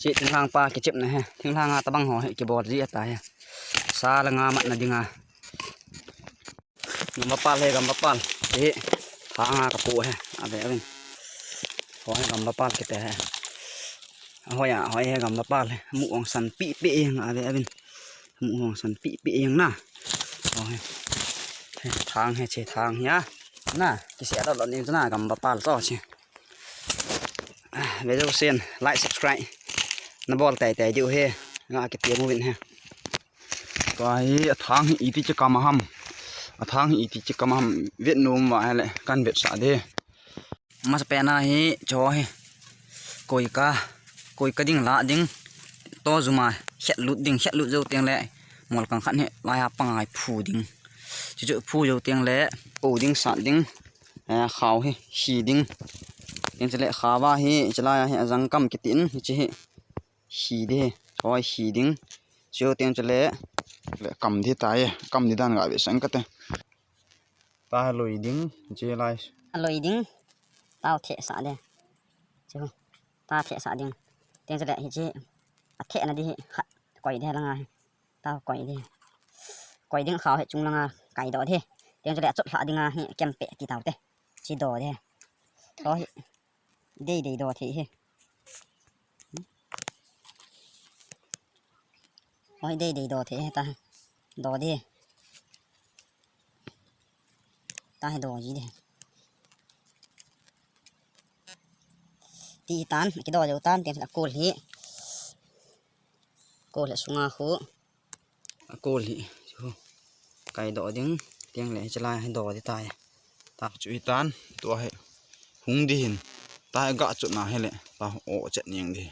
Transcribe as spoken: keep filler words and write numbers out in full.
Chi thinglhang pa kichepna hi. Thinglhang a tabang ho hi kibol ji ata hi. Sa le nga matna dinga. Gambapal hi, gambapal. Hi. Thang a kapu hi. Ave avin. Ho hi gambapal kiti hi. Hoi a, hoi hi gambapal hi. Mu ong san pi pi ing ave avin. Mu ong san pi pi ing na. Ho hi. Thang hi chi thang hi a. Na, kisia dot lot ning chu na gambapal to chi. Video sen, like, subscribe. Na bol tai tai diu hi. Nga kiti mu vin hi. Tua hi a thang hi iti chi kam ham. A thang hi iti chi kam ham. Vet nom va hi le kan vet sa de. Masa pena hi cho hi. Koi ka, koi ka ding la ding. To juma, het lut ding, het lut jo teng le. Mol kang khan hi lai a pangai phu ding. Chu chu phu jo teng le. O ding sat ding. Eh, khao hi, hi ding. Teng chule khawa hi, chulai a hi, ajang kam kitin, hi chi hi. Hi di hi, hoi hi ding. Chu teng chule, le kam di ta ye, kam di dan ga ve sang kate. Ta loi ding, chi lai. A loi ding, tao the sa de. Chu, ta the sa ding. Teng chule hi chi, a the na di hi, ha, koi de langa hi. Tao koi di. Koi ding khao hi chung langa kai do di. Teng chule achot lha dinga hi kempe ti tao te. Chi do di. To hi. Dei dei do thei hi. Oi dei dei do thei hi ta. Do di. Ta hi do ji di. Ti tan, kido jo tan, teng chule kol hi. Kol hi sunga khu. A kol hi, chu. Kai do ding, teng le, hi chalai, hi do di tai. Ta chu hi tan, tua hi. Hung di hin. Ta hi ga chu na hi le, ta o chet ning di.